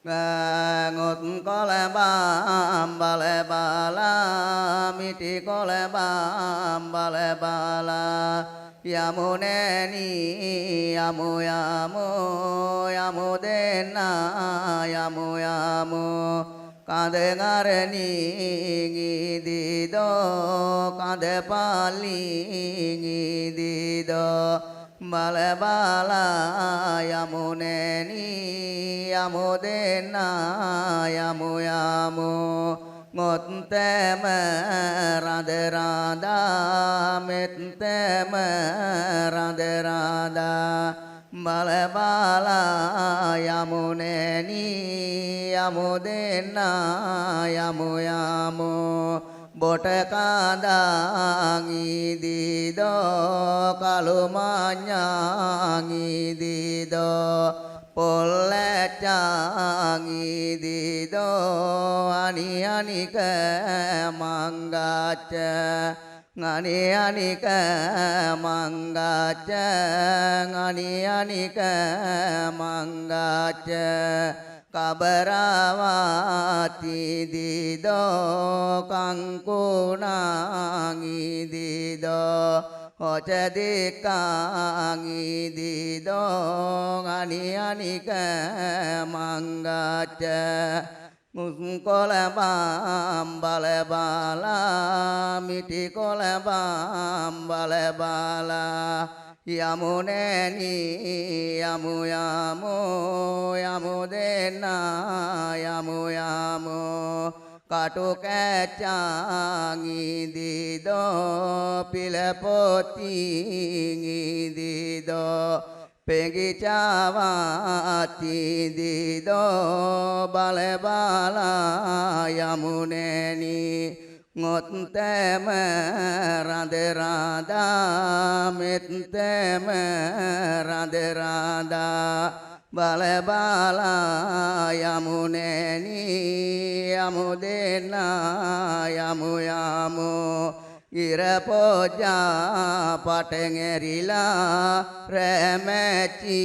Ngột có lẽ bam ba lẹ ba la mi ti có lẽ bam ba lẹ ba la යමු නෑනී යමු යමු යමු දෙන්නා යමු යමු කඳ කරණී ගිදිදෝ කඳ පාලි ගිදිදෝ බල බලා යමු නෑනී යමු දෙන්නා යමු යමු ගොත්තම රඳ රඳා මෙත්තම රඳ රඳා බල බලා යමු නෑනී යමු දෙන්නා යමු යමු බොට කඳාන් ඉදිදෝ කළු මඤ්ඤාන් ඉදිදෝ පොල්ලැච්චාන් ඉදිදෝ අනි අනික මංගාච්ච අනි අනික මංගාච්ච අනි අනික මංගාච්ච කබරවාති දිදෝ කංකුණාං ඉදිදෝ හොච දෙකාං ඉදිදෝ අනි අනික මංගාච්ච කොළබම් බල බලා මිටි කොළබම් බල බලා යමු නෑනී යමු යමු යමු දෙන්නා යමු යමු කටු කැචාන් ඉදිදෝ පිළපොතින් ඉදිදෝ පෙඟිචාවාති දිදෝ බල බලා යමු නෑනී ගොත්තම රඳ රඳා මෙත්තම රඳ රඳා බල බලා යමු නෑනී යමු දෙන්නා යමු යමු ඉර පෝජා පටන් ඇරිලා රැමැචි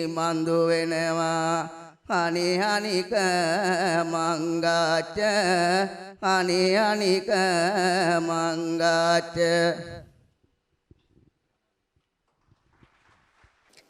මන්දු වෙනවා අනි අනික මංගාච්ච අනි අනික මංගාච්ච.